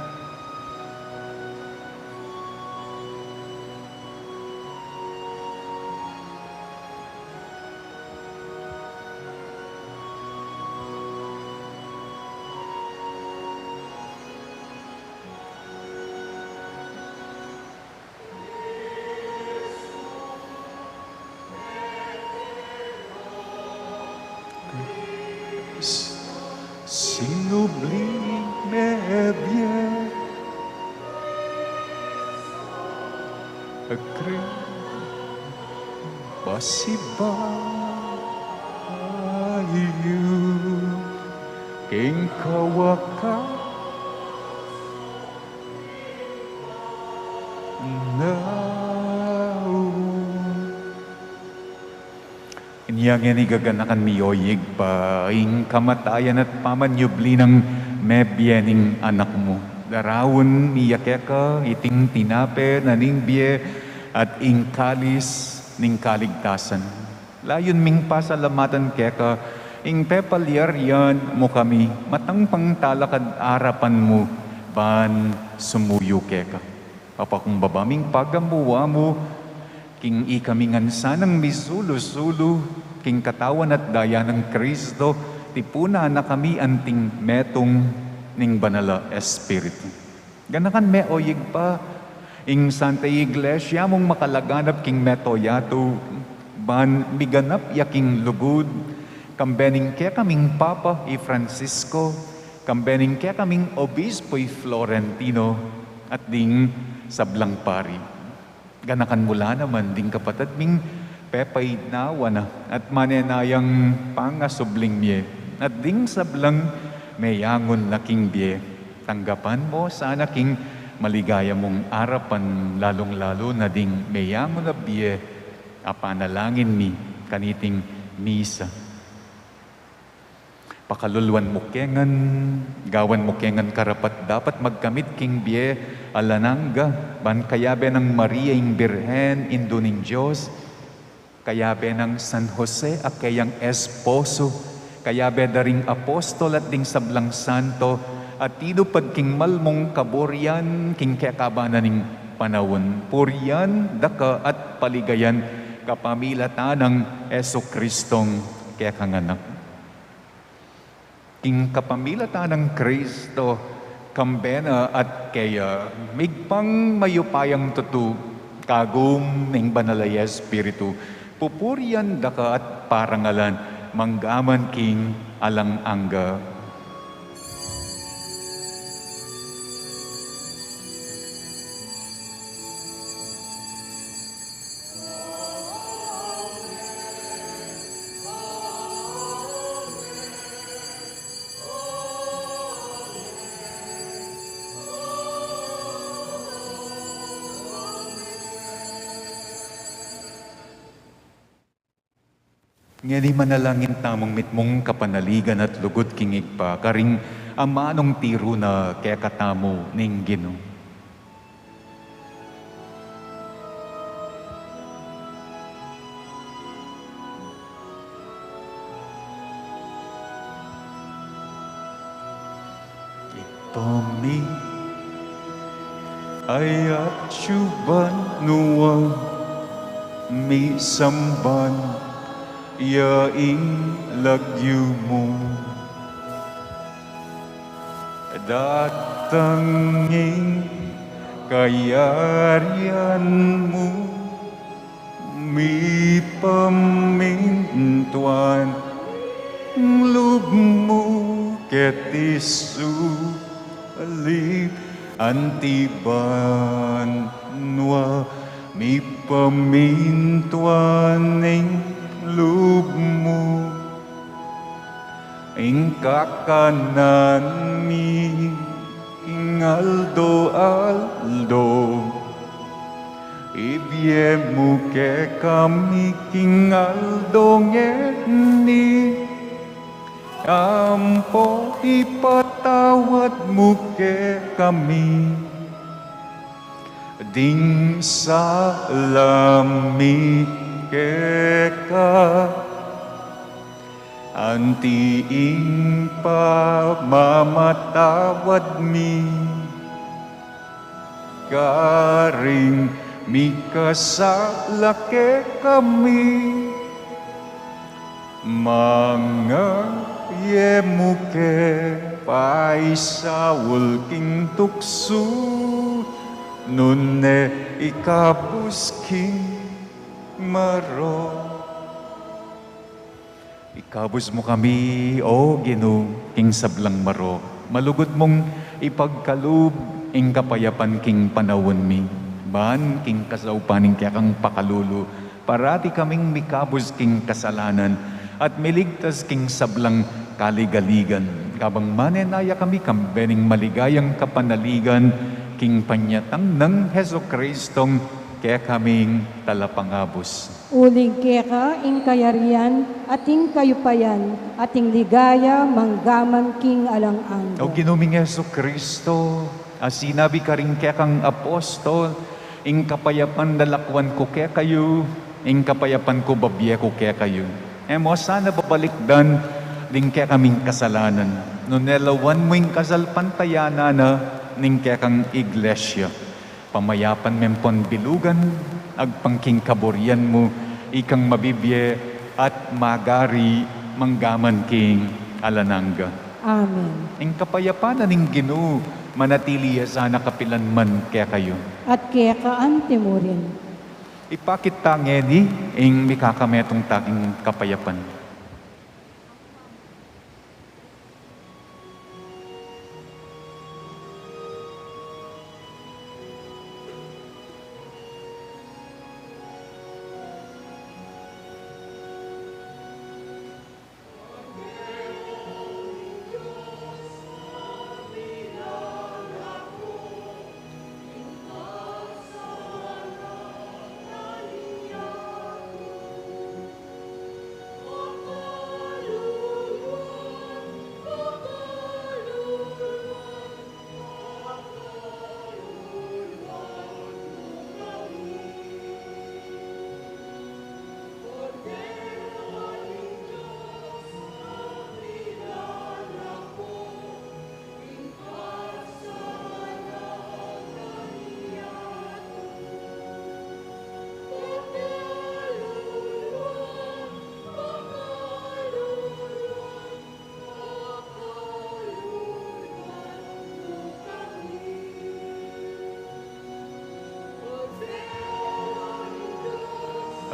Sinubling mebie, Kristo pasibayu, king kawakas na. Inya ngeni gaganakan mi, o Ibpa, ing kamatayan at pamanyubli nang mebie ning Anak mu. Daraun mi ya keka iting tinape na ning bie at ing kalis ning kaligtasan. Layun ming pasalamatan keka ing pepalyarian mu kami matang pangtalakad arapan mu ban sumuyu keka. Papakumbaba ming pagamuan mu king ikami ngan sanang misulu-sulu king katawan at daya nang Kristo, tipunan na kami anting metung ning Banal a Espiritu. Ganakan me, o Ibpa, ing Santa Iglesia mung makalaganap king mabilug a yatu, ban miganap ya king lugud, kambe ning kekaming Papa i Francisco, kambe ning kekaming Obispo i Florentino, at ding sablang pari. Ganakan mu la naman ding kapatad ming pepainawa na at manenayang pangasubling mie, at ding sablang meyangun na king bie. Tanggapan mu sana king maligaya mung arapan, lalung-lalu na ding meyangun a bie a panalangin mi kaniting misa. Pakaluluan mu ke ngan, gawan mu ke ngan karapat-dapat magkamit king bie alang angga, ban kayabe nang Maria ing Birhen, Indu ning Dios, kayabe nang San Jose a keyang esposo, kayabe da ring apostol at ding sablang santo a tinupad king mal mung kaburian king kekaban na ning panaun, purian da ka at paligayan kapamilatan nang Jesucristong kekang Anak. King kapamilatan nang Kristo, kambe na at keya, migpang mayupayang tutu, kagum ning Banal a Espiritu, pupurian da ka at parangalan, mangga man king alang angga. Ngeni manalangin tamung mitmung kapanaligan at lugud king Ibpa, karing amanung tiru na kekatamu ning Ginu. Ibpa mi, atsu ka banua, misamban ya ing lagyu mu, Datang ing kayarian mu, mipamintuan ing lub mu keti sulip anti banua, mipamintuan ing lub mu. Ing kakanan mi king aldo-aldo, ibie mu kekami king aldo ngeni, ampo ipatawad mu kekami ding sala mi keka, anti ing pamamatawad mi karing mikasala kekami. Manga e mu ke paisaul king tuksu, nune ikabus king marok. Ikabus mu kami, O Ginu, king sablang marok. Malugud mung ipagkalub ing kapayapan king panaun mi, ban king kasaupan ning kekang pakalulu, parati kaming mikabus king kasalanan at miligtas king sablang kaligaligan, kabang manenaya kami kambe ning maligayang kapanaligan king panyatang nang Jesucristong kekaming Talapangabus. Uling keka ing kayarian, at ing kayupayan, at ing ligaya, manggaman king alang angga. O Ginu ming Jesucristo, a sinabi karing kekang apostol, ing kapayapan lalakwan ku kekayu, ing kapayapan ku babie ku kekayu. E mu sana babalikdan ding kekaming kasalanan, nune lawan mu ing kasalpantayanan na ning kekang iglesia. Pamayapan me pon bilugan, agpang king kaburian mu, ikang mabibie at magari manggaman king alang angga. Amen. Ing kapayapan na ning Ginu manatili ya sana kapilan man kekayu. At keka anti murin. Ipakit ta ngeni ing mikakametung ta king kapayapan.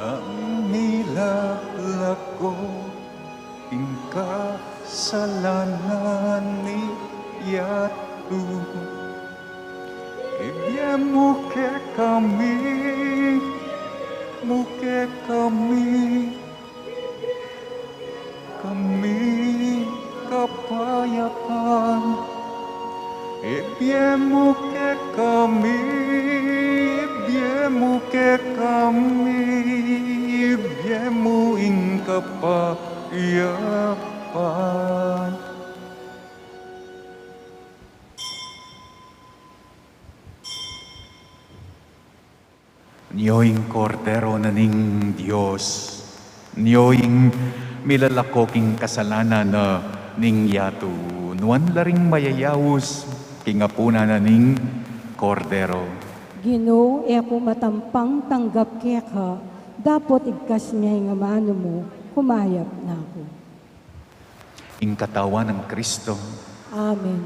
Ang milalako ing kasalanan ning yatu. Ibie mu kekami, mu kekami, kami kapayapan. Ibie mu kekami, ibie mu kekami, ibie mu ing kapayapan. Nyo ing Kordero na ning Dios, nyo ing milalako king kasalanan na ning yatu. Nuan la ring mayayaus king apunan na ning Kordero. Ginu, e ku matampang tanggap keka, dapot igkas me ing amanu mu, kumayap na ku. Ing katawan nang Kristo. Amen.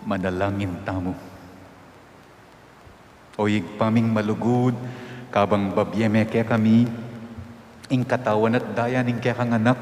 Manalangin tamu. O Ibpa ming malugud, kabang babie me kekami ing katawan at daya ning kekang Anak,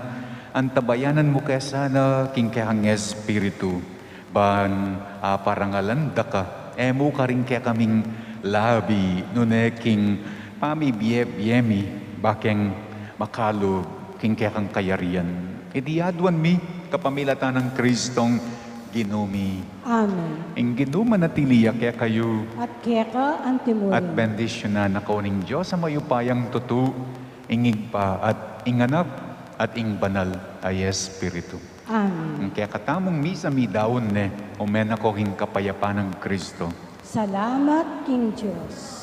antabayanan mu ke sana king kekang Espiritu, ban aparangalan da ka, e mu karin kekaming labi, nune king pamibie-bie mi, bakeng makalub king kekang kayarian. Iti aduan mi kapamilatan nang Kristong Ginu mi. Amen. Ing Ginu manatili ya kekayu. At keka antimurin. At bendisyunan na kayu ning Dios a mayupayang tutu, ing Ibpa at ing Anak at ing Banal a Espiritu. Amen. Ing kekatamung misa midaun ne, ume na ko king kapayapan nang Kristo. Salamat king Dios.